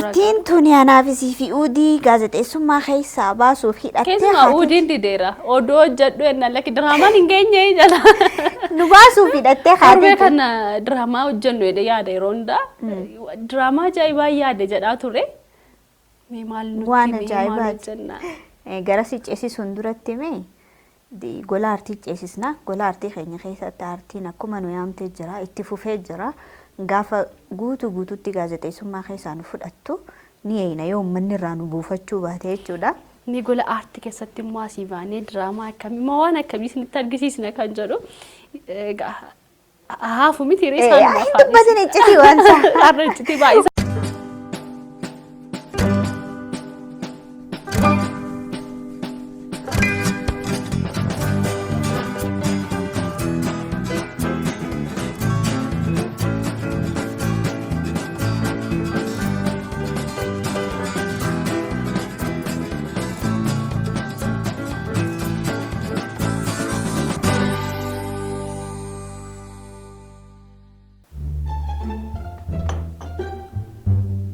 Aartiin tuni anaaf isii fi Uudii gaazexeessummaa keessaa baasuuf hidhattee Keessumaa haati Uudiin dideera. Odoo hojjedhu ennaan lakki diraamaan hin geenye jala. Nu baasuuf hidhattee Torbee haati. kana diraamaa hojjennu jedhee yaada yeroo hundaa. Diraamaa ajaa'ibaa yaade jedhaa ture. Mee maal nutti Waan himee maal ajaa'ibaati. hojjenna? Gara si ceesisuun duratti mee gola aartii ceesisna. Gola aartii keenya keessatti aartiin akkuma nu yaamtee jira, itti fufee jira. Gaafa guutuu guutuutti gaazexeessummaa keessaa nu fudhattu ni eeyna yoo uummanni irraa nu buufachuu baate jechuudha. Ni gola aartii keessatti immoo asii baanee diraamaa akkamii moo waan akkamii isinitti argisiisna kan jedhu egaa haafu miti ree isaan Hin dubbatin iccitii waan isaa. Har'a iccitii baay'isa.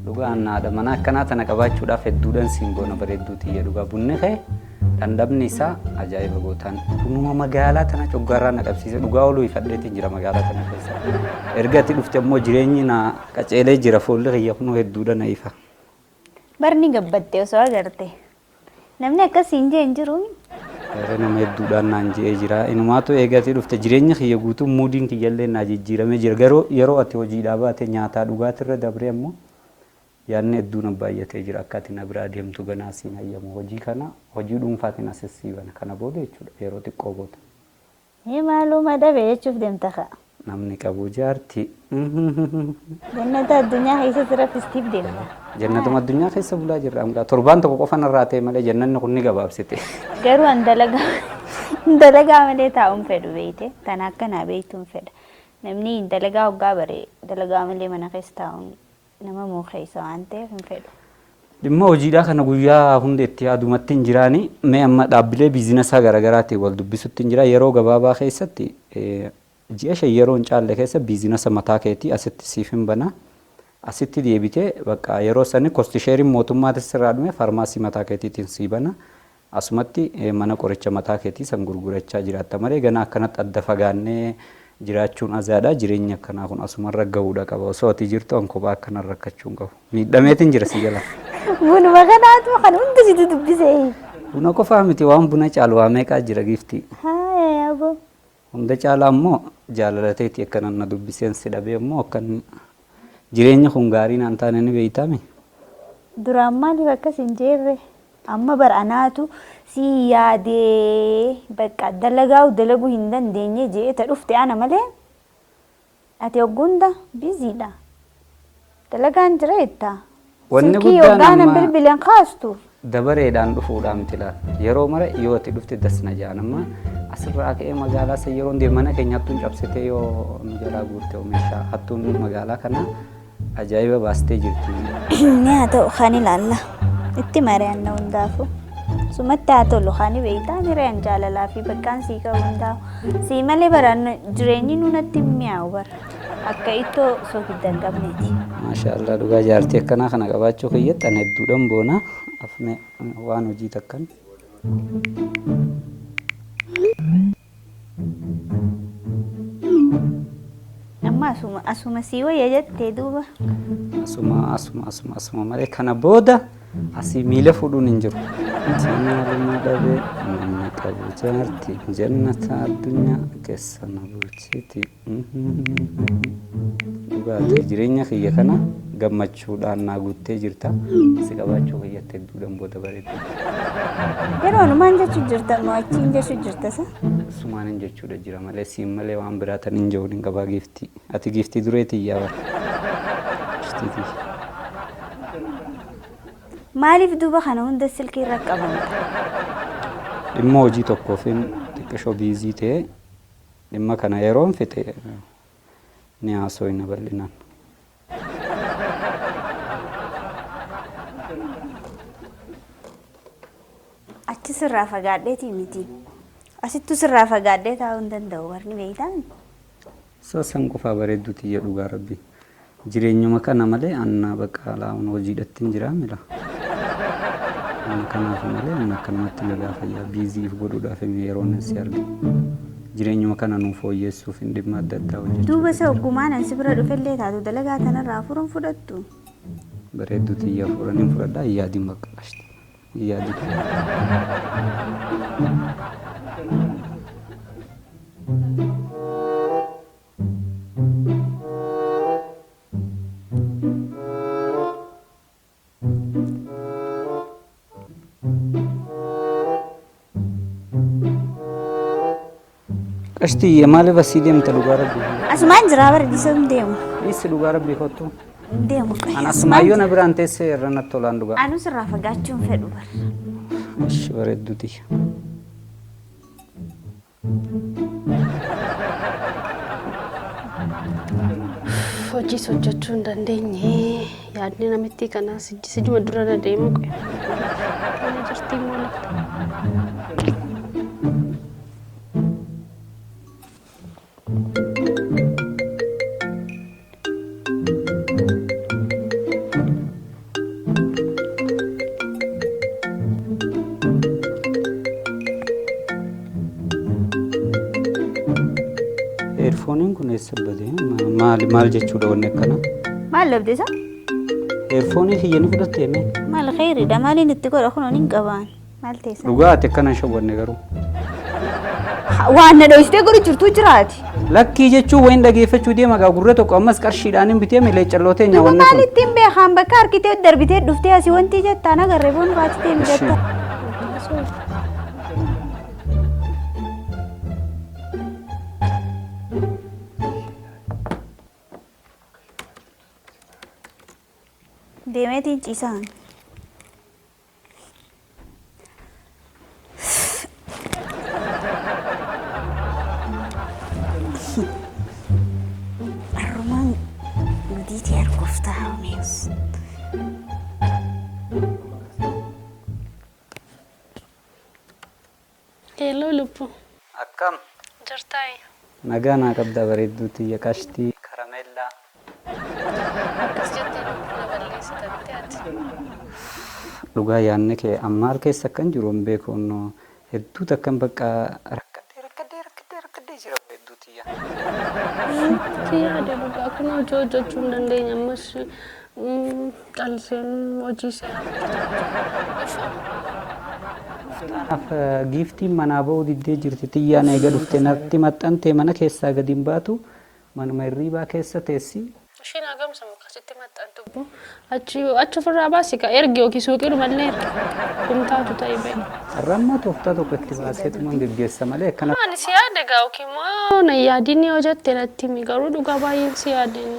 Dhugaa anna haadha manaa akkanaa tana qabaachuudhaaf hedduudhaan siin boona bareedduu tiyya dhugaa bunni kee dhandhamni isaa ajaa'iba gootaan bunuma magaalaa tana coggaarraa na qabsiise dhugaa ooluu ifadheetiin jira magaalaa tana keessa. Erga ati dhufte immoo jireenyi na qaceelee jira fuulli kiyya kunoo hedduudha na ifa. Barni gabbatte osoo agarte. Namni akkas siin jee hin jiru. Warra nama hedduudhaan naan je'ee jira. Inumaatu eega ati dhufte jireenyi kiyya guutuun muudiin kiyyallee naa jijjiiramee jira. Garuu yeroo ati hojiidhaa baate nyaataa dhugaatirra dabree ammoo yaadni hedduu na baay'atee jira. Akka ati na biraa deemtu ganaa siin hayyamu. Hojii kana hojii dhuunfaatiin asis sii bana. Kana booda jechuudha yeroo xiqqoo booda. Mee maaluma dhabe jechuuf deemta kaa. Namni qabu jaarti. Jannata addunyaa keessa si raffistiif deemta. Jannatuma addunyaa keessa bulaa jirra amgaa. Torbaan tokko qofa narraa ta'e malee jannanni kun ni gabaabsite. Garuu an dalagaa dalagaa malee taa'uun fedhu beeyte. Tana akka naa beeytuun fedha. Namni dalagaa hoggaa bare dalagaa malee mana keessa taa'uun nama muukeessa waan ta'eef hin fedhu. Dhimma hojiidhaa kana guyyaa hunda itti yaadumatti hin jiraani. Mee amma dhaabbilee biizinasaa garaagaraatiin wal dubbisutti hin jira. Yeroo gabaabaa keessatti ji'a 5 yeroo hin caalle keessa biizinasa mataa keetii asitti siif hin bana. Asitti deebitee bakka yeroo sani kosti sheeriin mootummaatis sirraa dhume faarmaasii mataa keetiitiin sii bana. Asumatti mana qoricha mataa keetii san gurgurachaa jiraatta malee ganaa akkanatti adda fagaannee jiraachuun azaadha. Jireenyi akkanaa kun asumarra gahuudha qaba. Osoo ati jirtu an kophaa akkanan rakkachuu hin qabu. Miidhameetin jira si jalaa. Bunuma kanaatu kan hundi situ dubbisee. Buna qofaa miti waan buna caalu waa meeqaa jira giiftii. Haaya yaaboo. Hunda caalaa immoo jaalala teeti akkanan na dubbiseen si dhabee immoo akkan jireenyi kun gaarii naan taane ni beeytaami. Duraan maaliif akkas hin jeerre? Amma bar anaatu sii yaadee bakka dalagaa'u dalaguu hin dandeenye je'ee ta dhufte ana malee ati hoggu hunda busy dha. Dalagaan jira jetta. Wanni Silkii guddaan hoggaa nan amma bilbile hin kaastu. dabareedhaan dhufuudhaa miti laal. Yeroo mara yoo ati dhufte das na ja'an amma asirraa ka'ee magaalaa san yeroon deemu mana keenya hattuun cabsitee yoo nu jalaa guurte hoo meeshaa hattuun magaalaa kanaa ajaa'iba baastee jirti. Ni haa ta'u kaan ilaalla. Itti mari'anna hundaafuu. Sumatti haa tolu kaani beektaa mireen jaalalaa fi bakkaan sii qabu hundaa'u. Sii malee baraan jireenyi nu natti hin mi'aawu bara. Akka ittoo soogidda hin qabneeti. Maashaa Allah dhugaa jaartii akkanaa kana qabaachuu kiyyatti ani hedduudhan boona. Afme waan hojii takkan. Amma asuma asuma sii wayya jettee duuba. Asuma asuma asuma asuma malee kana booda asii miila fuudhuun hin jiru. Maaluma dhabee namni qabu jaarti jannata addunyaa keessa na bulchiti. Dhugaati jireenya kiyya kana gammachuudhaan naa guuttee jirta. Si qabaachuu kiyyatti hedduudhaan booda bareeddu. Yeroo anumaan jechuu jirta moo achiin jechuu jirta sa? Sumaanin jechuudha jira malee siin malee waan biraa tan hin jiru hin qabaa giiftii. Ati giiftii duree tiyyaa bara. Giiftii tiyya. Maaliif duuba kana hunda silkii irra qabamta? Dhimma hojii tokkoofin xiqqishoo biizii ta'e dhimma kana yeroon fixe ni haasofna bal'inaan. Achi sirraa fagaadheetii miti. Asittuu sirraa fagaadhee taa'uu hin danda'u barni beektaa? Isa san qofaa bareedduu tiyya dhugaa rabbi. Jireenyuma kana malee anna bakka laawun hojiidhatti hin jiraa mila. Amma kanaaf malee anna akkanumatti nagaa fayyaa biiziif godhuudhaaf yeroon si arge. Jireenyuma kana nuu fooyyessuuf hin dhimma adda addaa hojjechuu. Duuba isa oggumaan an si bira dhufellee taatu dalagaa tanarraa hafuura hin fudhattu. Bareedduu tiyya hafuura hin fudhadhaa hin yaadin bakka qashti. Hin yaadin. Qashtii maaliif asii deemta dhugaa rabbii? Asumaan jiraa bara dhiisoo hin deemu. Dhiisi dhugaa rabbii kottu. Hin deemu. An asumaayyoo na biraan teessee irra natti tolaan dhugaa. Anuu sirraa fagaachuu hin fedhu bara. Ishi bareedduu tiyya. Hojiis hojjechuu hin dandeenye. Yaadni namittii kanaa sijjuma dura na deemu qoe. Mana jirtii immoo lafta. Eerfooniin kun eessa bade? Maal maal jechuudha wanni akkanaa? Maal dhabde isa? Eerfoonii kiyya ni fudhattee mee? Maal kheyriidha maaliin itti godha kunoo nin qabaan. Maal teessa? Dhugaa ati akkana hin shawwanne garuu. Waan na dhoysitee godhu jirtuu jiraati. Lakkii jechuun wayin dhageeffachuu deema gaa gurra tokko ammas qarshiidhaan hin bitee milee calloo teenya Duuba wanni maal kun. ittiin beekaan bakka harkitee darbitee dhuftee asii wanti jettaan agarree boon baachitee mijatta. Deemeetiin ciisaan. Arrumaan gudiitii arguuf taa'u mees. Hello lubbu. Akkam? Jirtaayi? Nagaa naa qabda bareedduu tiyya qashtii karameellaa. Akkas jettee lubbuu na balleessita miti ati. Dhugaa yaanni kee an maal keessa akkan jiru hin beeku innoo hedduu takkan bakka rakkadhee rakkadhee rakkadhee rakkadhee jira bareedduu tiyya. Sitti yaade dhugaa kun hojii hojjechuu hin dandeenye ammas calliseen hojii seeraa hojjetaa jira. Kanaaf giiftiin manaa ba'uu diddee jirti tiyyaan eega dhufte natti maxxantee mana keessaa gadi hin baatu Manuma hirriibaa keessa teessi. Ishiin hagam samu akkasitti maxxantu boo achi achi ofirraa baasi ka ergi yookiin suuqiidhuma illee ergi kumtaatu ta'e ba'i. Har'a immoo tooftaa tokko itti baaseetuman geggeessa malee akkana. Ani si yaade gaa yookiin immoo na yaadin yoo jette natti himi garuu dhugaa baay'een si yaadeen.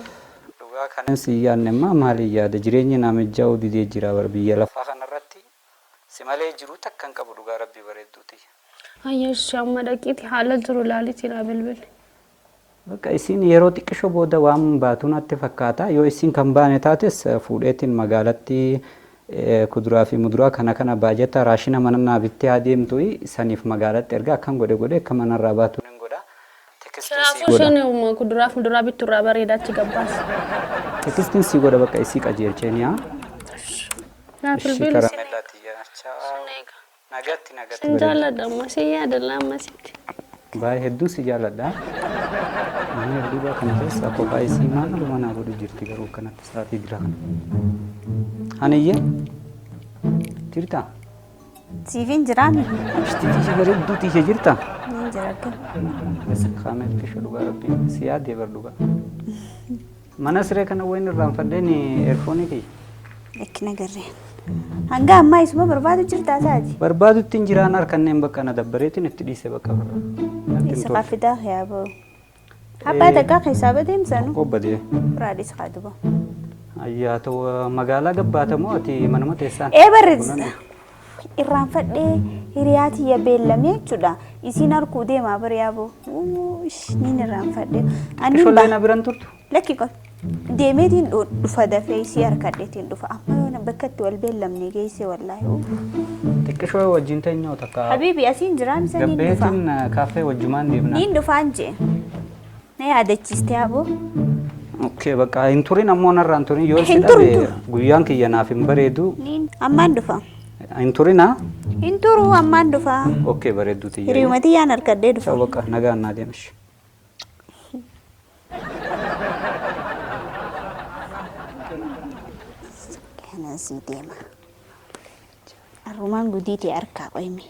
Dhugaa kanan si hin yaadne ammaa maaliin yaada jireenyi naa mijjaa'uu didee jira bar biyya lafaa kanarratti si malee jiruu takka hin qabu dhugaa rabbii bareedduu tiyya. Hayyee ishi amma dhaqiiti haala jiru ilaaliitii naa bilbili. Bakka isiin yeroo xiqqisho booda waan baatu natti fakkaata. Yoo isiin kan baane taates fuudheetiin magaalatti kuduraa fi muduraa kana kana baajata raashina mana naa bittee haa deemtu saniif magaalatti erga akkan godhe godhe akka manarraa baatu nin godha. Tekistiin sii Kanaafuu godha. isheen kuduraa fi muduraa bittu irraa bareeda achi gabbaas. Tekistiin sii godha bakka isii qajeelcheen yaa. Naa Ishii bilbili sin karameellaa tiyya. Chaaw. sin eega. Nagatti nagatti Sin bareedu. jaalladha amma sin yaadalla ammasitti. Baay'ee hedduun si jaalladha. Mana hirribaa kana keessa kophaa isii maaluma naa godhu jirti garuu akkanatti sa'aatii dira kana. Haniyyee jirta? Siifin jiraami. Ishtii tiyya bareedduu tiyya jirta? Niin jira akkam. Kaameel tisha dhugaa rabbii si yaadee bar dhugaa. Mana siree kana wayin irraanfadheen eerfoonii kiyya. Lakki nagarree. Hanga ammaa isuma barbaadu jirtaa isaati. Barbaadutti hin jiraan harkanneen bakka na dabbareetiin itti dhiise bakka birraa. Natti hin Isa tolu. fidaa yaa ba'u. Abbaa takkaa keessaa badeemsanu. Tokko badee. Biraadhis haa duba. Ayyaa ta'u magaalaa gabbaata moo ati manuma teessaan? Ee barri irraanfadhee hiriyaa tiyya beellamee jechuudha. Isiin harkuu deemaa bari yaaboo. Niin irraanfadhee. Ani Xiqqishollee na biran turtu? Lakki qoy. Deemeetiin dhufa dafee isii harkadheetiin dhufa. Amma yoona bakka itti wal beellamne geesse wallaahi. Xiqqishoo wajjin teenyoo takka. Habiibi asiin jiraam isa niin dhufa. Gabbeetiin kaaffee wajjumaan deemna. Niin dhufaan jee. Na yaadachiiste aboo. Okay, bakka hin turin ammoo narraa hin turin yoo si Hin turu, dhabe hin turu. guyyaan kiyya naaf hin bareedu. Ammaan dhufa. Hin turinaa? Hin turu ammaan dhufa. Okay, bareedduu tiyya. Hiriyuma tiyyaan harkadhee dhufa. Ciao bakka nagaan naa deemish. Kana sii deema. Arrumaan gudii tee harkaa qoyme.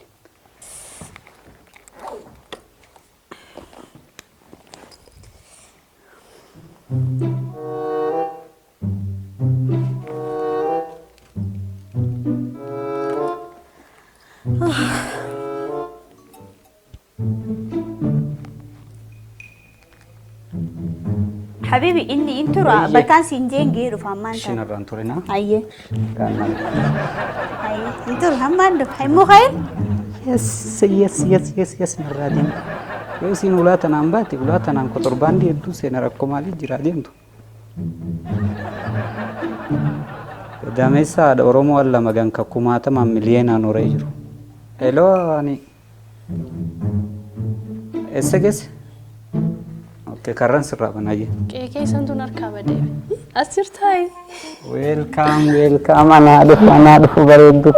Habibi inni hin turu Baay'ee. bakkaan siin jeen gahee dhufa ammaan Ishiin tana. irraa hin turinaa. Ayyee. Nagaan naa deemi. Ayyee. Hin turu ammaan dhufa. Immoo ka'een? Yes, yes, yes, yes, yes, narraa deemtu. Yoo isiin ulaa tanaan baate, ulaa tanaan kotorbaandii hedduu seena rakkoo maalii jira deemtu. Gadameessa haadha Oromoo al lama ganka kumaatamaan miliyeenaan horee jiru. Hello, ani. Eessa geesse? Okay, karran sirraa banaa jee. Qe'ee keessan tun harkaa badee. As jirtaayi. Welcome, welcome, anaa dhufu, anaa dhufu bareeddu.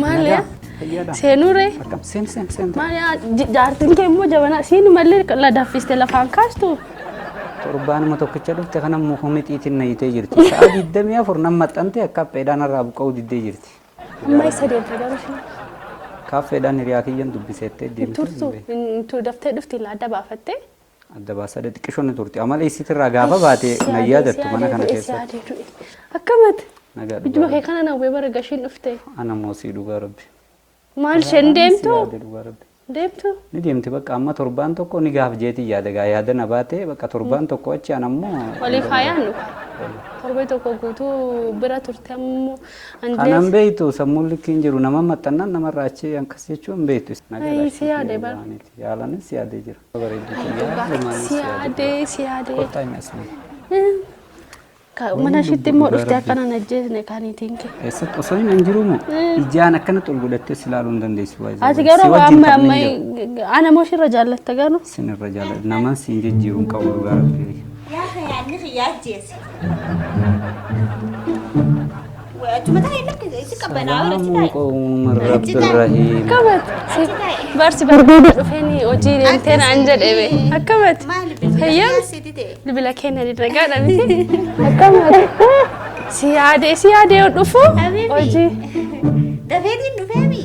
Maal yaa? Seenuuree? Akkam, seen, seen, seen. Maal yaa? Jaartiin kee immoo jabanaa siin mallee la danfiste lafaan kaastu. Torbaanuma tokkicha dhufte kana muka mixiitiin na hiitee jirti. Sa'a 24 nan maxxantee akka affeedhaan irraa buqqa'uu diddee jirti. Amma eessa deemte garuu isheen? Kaaffeedhaan hiriyaa kiyyan dubbiseettee Hin deemte. turtu. Hin tu daftee dhufti la adda baafattee. Adda baasaa xiqqishoon ni turti. Amala isiitirraa gaafa baate na yaadattu mana kana keessatti. Akkamati? Nagaa Ijuma dhugaa kee rabbi. kana nawwee bara gashiin dhufte. Ana moosii dhugaa rabbi. Maal isheen deemtu? Si yaade dhugaa rabbi. Deemtu? Ni deemti bakka amma torbaan tokko ni gaaf jeetii yaada gaa yaada na baate bakka torbaan tokko achi an ammoo. Waliif haa yaadnu. Torbee tokko guutuu bira turte ammoo Kanan beektu sammuun likkiin jiru nama maxxannaan namarraa achi akkas jechuun hin beektu. Ay, si yaade bara. Yaalanis si yaadee jira. Si yaadee si yaadee. Kottaa himi asli. Mana ishiitti immoo dhuftee akkana na ajjeesne kaaniitiin kee. Eessatti osoo hin jiru moo ijaan akkanatti ol godhattee si ilaaluu hin dandeessu. Ati garuu amma amma ana moo ishirra jaallatta garuu. Sinirra jaalladha. Naman siin jijjiiruun hin qabu dhugaa rabbi. Yaa yaadni kiyyaa ajjeese. Achuma taa'e lakki si qabbanaa achi Salaamun taa'e. qawmun rabbir rahiim. Akkamati? Barsi barbaada dhufeen hojii deemtee naan jedhe be. Akkamati? Maali bilbila Fayyaan? keessatti ta'e? Bilbila keenya diddagaa miti. Akkamati? Si yaadee si yaadee yoo dhufu Habibi. hojii. Dafeetiin dhufeemi.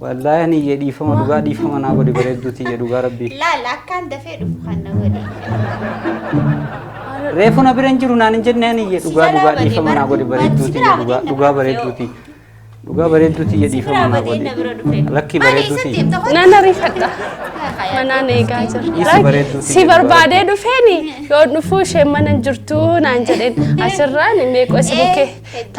Wallaahi ani iyyee dhiifama dhugaa dhiifama naa godhi bareedduuti iyyee dhugaa rabbii. Laal akkaan dafee dhufu kan na godhe. Reefu na bira hin jiru naan hin jenne ani iyyee dhugaa dhugaa dhiifama naa godhi bareedduuti iyyee dhugaa dhugaa bareedduuti. Dhugaa bareedduuti iyyee dhiifama naa godhi. Lakkii bareedduuti. Nan ariifadha. Manaan eegaa jira. Isi bareedduuti Si barbaadee dhufeeni yoo dhufu isheen mana hin jirtu naan jedheen asirraan meeqoo si bukkee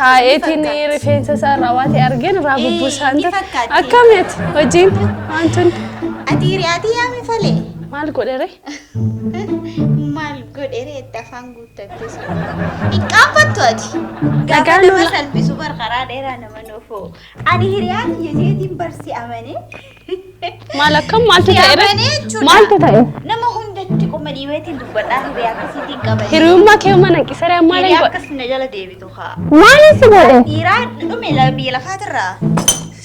taa'eetiin rifeensa isaa irraa waa ta'e argeen irraa bubbusaan Ni ture. fakkaatti. Akkamitti hojiin waan tun Ati hiriyaatii yaami falee. maal godhere? Maal godhere itti afaan guuttatte sun. Hin qaanfattu ati. Gaafa Dhagaan nama lola. salphisu bar karaa dheeraa nama nuufoo. Ani hiriyaa kiyya jeetiin barsi amanee. Maal akkam maaltu Si ta'e ree? amanee jechuudha. Maaltu ta'e? Nama hundatti qoma dhiibeetiin dubbadhaa hiriyaa akkasiitiin qabanii. Hiriyummaa kee mana hanqisaree maal Hiriyaa godhe? akkas na jala deebitu haa. Maal si godhe? Dhiiraa dhume biyya lafaatirraa.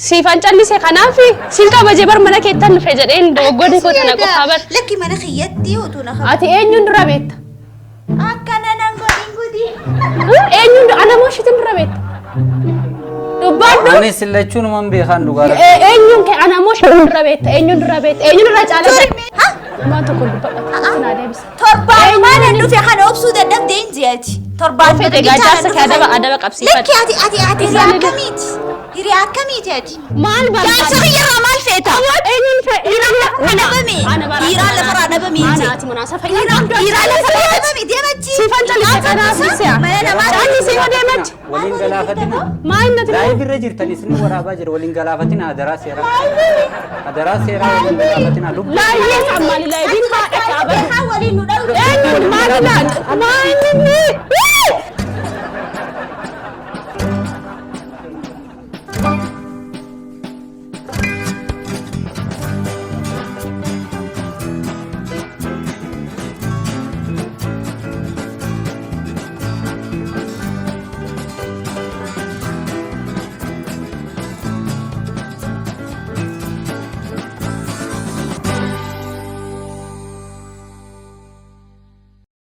Siifan callise kanaaf siin kabajee bar mana keettan dhufe jedheen dogoggorri koo tana qofaa bar. Lakki mana kiyyatti utuu na Ati eenyuun dura beekta? Akkana nan godhin gudii. Eenyuun ana moo ishiitiin dura beekta? Dubbaadhu. Ani sillachuun man beekaan dhugaa rabbi. Eenyuun kee ana moo ishiitiin dura beekta? Eenyuun dura beekta? Eenyuun irra caala? Ha? Waan tokko dubbadha. Sinaa deebisa. Torbaan maal dhufe kana obsuu dadhabdee hin ji'ati. Torbaan Of eegaa jaarsa kee adaba qabsiifadhu. Lakki ati ati ati hiriyaa akkamiiti? Hiriyaa akkamiiti ati? Maal barbaada? Jaarsa kiyyarraa maal feeta? Eenyuun fedhe? Dhabame. Dhiiraa lafarraa dhabame hin Ana jee. ati munaasa fayyaa. Dhiiraa lafarraa dhabame deemachi. Siifan callise kanaaf si'a. Mana namaa Callise yoo deemachi. Waliin galaafatina. Maal nati Live irra jirtan isin waraabaa jira waliin galaafatina adaraa seeraa. Adaraa seeraa waliin galaafatina lubbuu. Laayyee kan maali laayyiin haadha kaaba. Haa waliin nu dhabu. Eenyuun maal ilaala? Maal inni?